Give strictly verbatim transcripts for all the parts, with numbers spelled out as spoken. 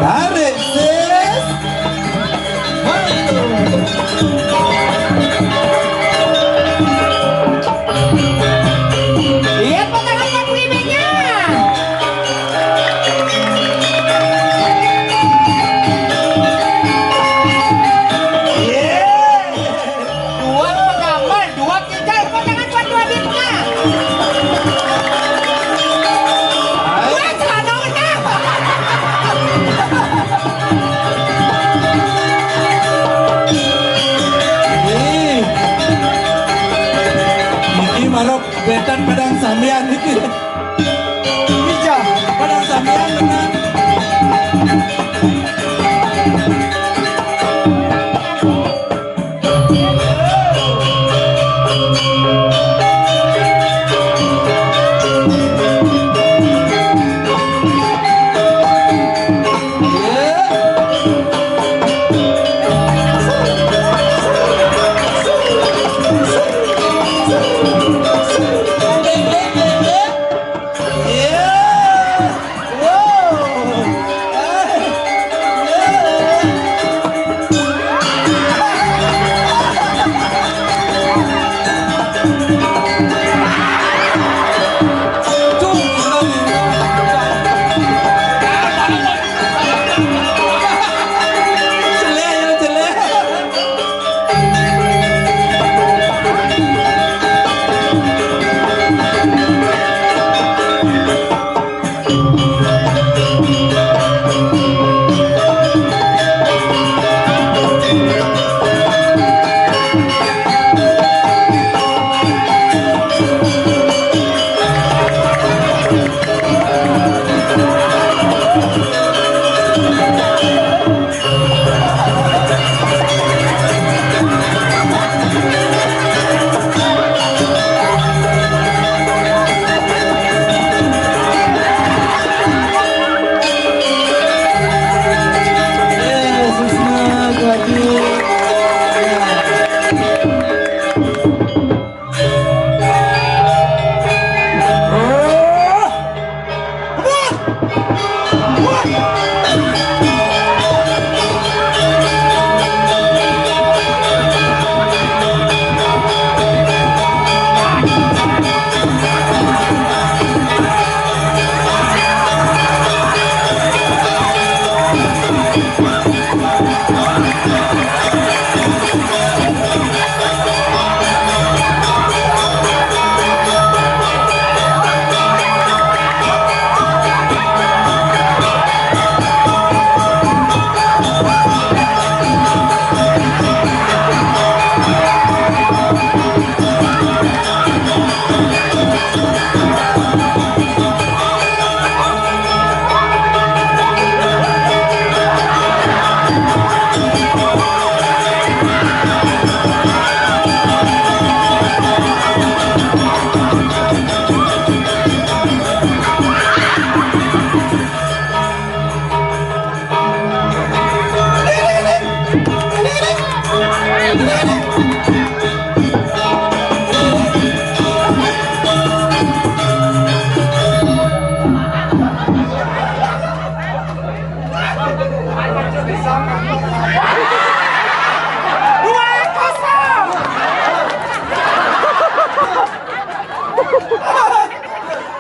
Tarik, sis. Iya, potongan lagu remake-nya. Iya. Dua pengamal, dua kita, potongan buat dua bitnya. Dua celana menang. Ih. Niki marok betan padang sambian niki. Ija, padang sambian benar.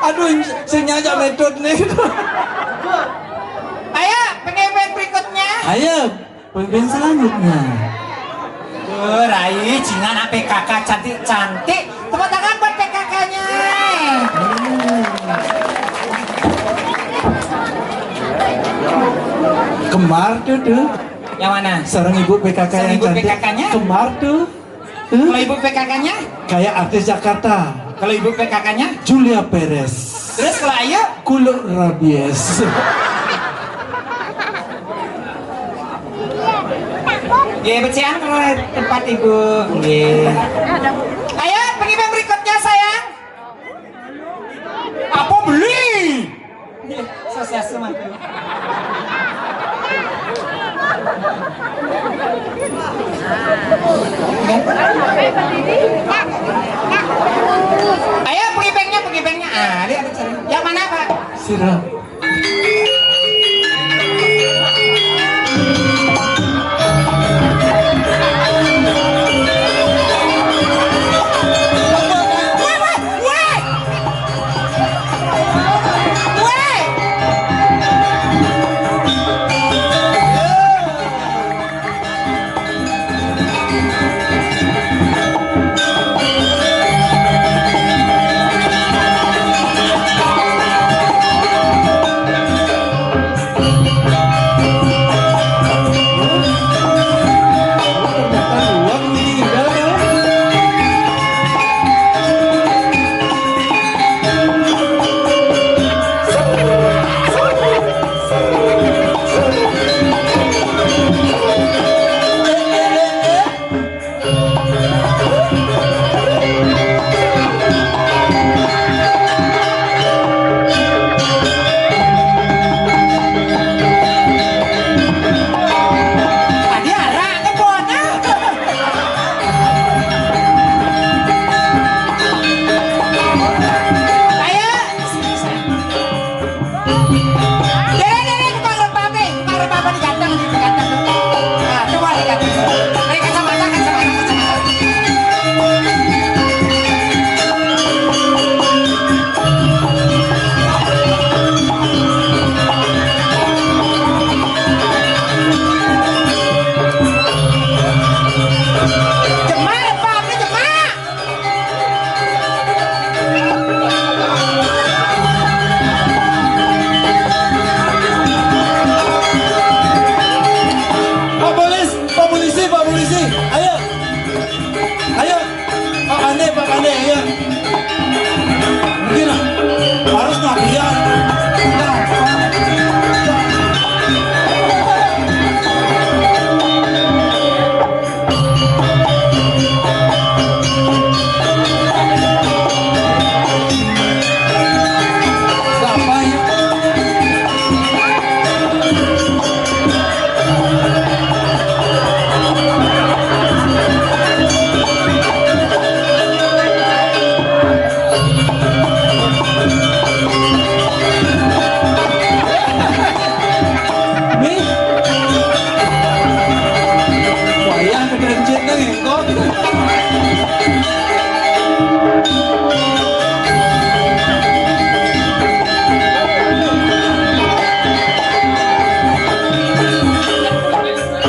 Aduh, sing nyajak metode nih. Ayo, pengen berikutnya. Ayo, pemimpin selanjutnya. Tuh, Rai, Cina anak P K K cantik-cantik. Tepuk tangan buat P K K-nya. Kembar tuh, tuh. Yang mana? Seorang ibu P K K. Seorang yang ibu cantik. P K K-nya? Kembar tuh. Kalau ibu P K K-nya? Kayak artis Jakarta. Kalau ibu P K K-nya? Julia Perez. Terus kalau ayu? Kuluk rabies. Ya, becian kalau tempat ibu. Nggih. Ayo, pengibar berikutnya, sayang. Apa beli? Nggih, sosiasu mantun. Ayo, pengibengnya, pengibengnya. Ah, lihat cari. Yang mana, Pak? Sira.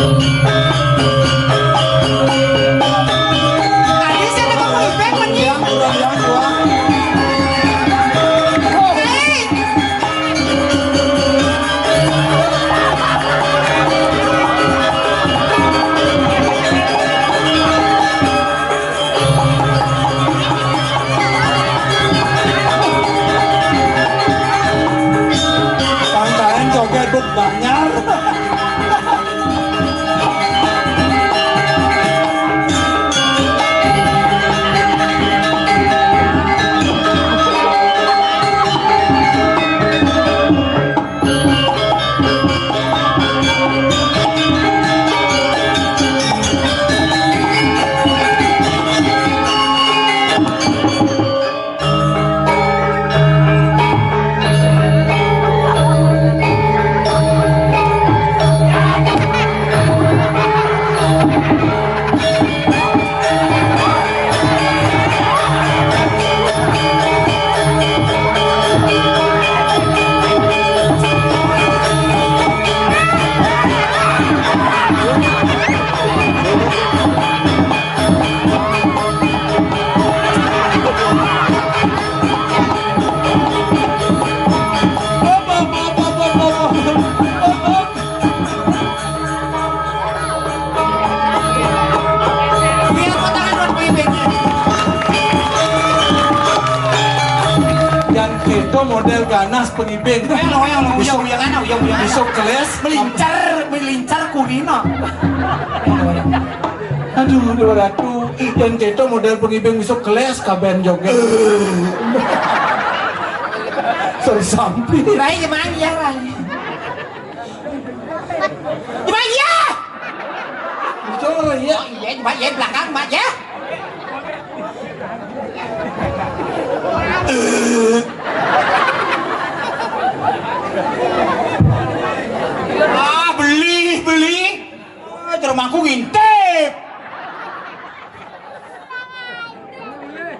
Tadi saya dengar Mang Ipeng menyi. Yang kurang yang dua. Hei. Pangkalan joget buk banyar. Yang kita model ganas pengibing. Yang lo, yang lo, uyang, uyang, anak, uyang, uyang, anak. Besok kelas. Melincar, melincar kurina. Aduh, dua ratus. Yang kita model pengibing besok kelas kaben joget. Sersampi. Baik, emang iya, Rai. Gimana ya? Bocor ya. Oh iya, Mbak ya, belakang, Mbak ya. Ah, beli, beli. Ah, jeruk mangkuk ngintip.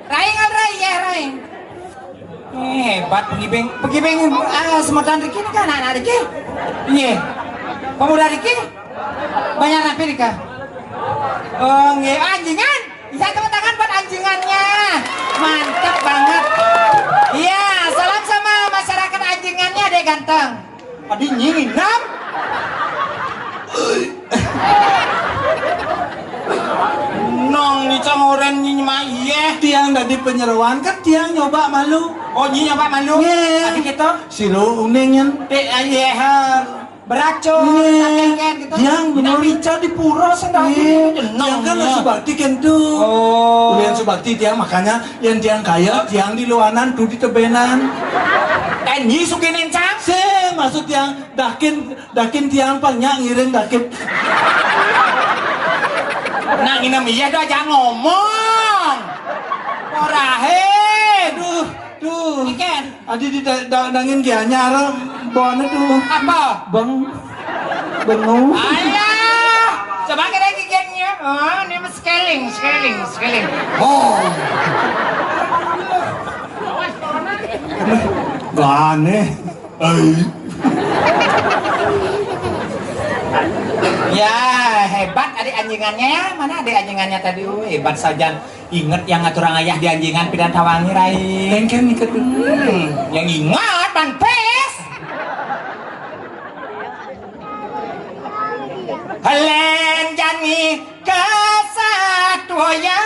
Raing, Al, Raing, ya, Raing. Eh, hebat pengibing. Pengibing, ah, semeton riki kan anak-anak riki. Iya. Pemuda riki. Banyak napi riki. Oh, nggih, anjingan. Bisa tepuk tangan buat anjingannya. Mantap banget. Iya, salam sama masyarakat anjingannya, Dek ganteng. Adi nyinginam. Nong ni cang oren nyi mak iye. Tiang dadi penyeroan kan tiang nyoba malu. Oh, nyi nyoba malu. Nggih. Adi gitu. Siro uning nyen. Dek aye har. Beracun, nggih. Kan gitu. Tiang bener. Tidak bicara di pura sendiri. Nggih. Tiang kan harus bakti kentu. Oh. Ulian subakti tiang makanya yang tiang kaya tiang di luanan tu di tebenan. Eh, nyi sugih nencang? Sing, maksud tiang dakin, dakin tiang pang nyak ngiring dakin. Nah, nginem iya dah, jangan ngomong. Ora he. Duh, duh. Iken. Adi di da-, da-, dangin ki anyar bone tuh. Apa? Beng. Bengu. Alah, coba kita gigitnya. Oh, ini mah scaling, scaling, scaling. Oh. Gane. Ai. Ya, hebat adik anjingannya ya. Mana adik anjingannya tadi? Oh, hebat saja. Inget yang ngatur ayah di anjingan pidan tawangi, Rai. Engken inget. Hmm, yang ingat, Bang Pes. Helen jani kesatria.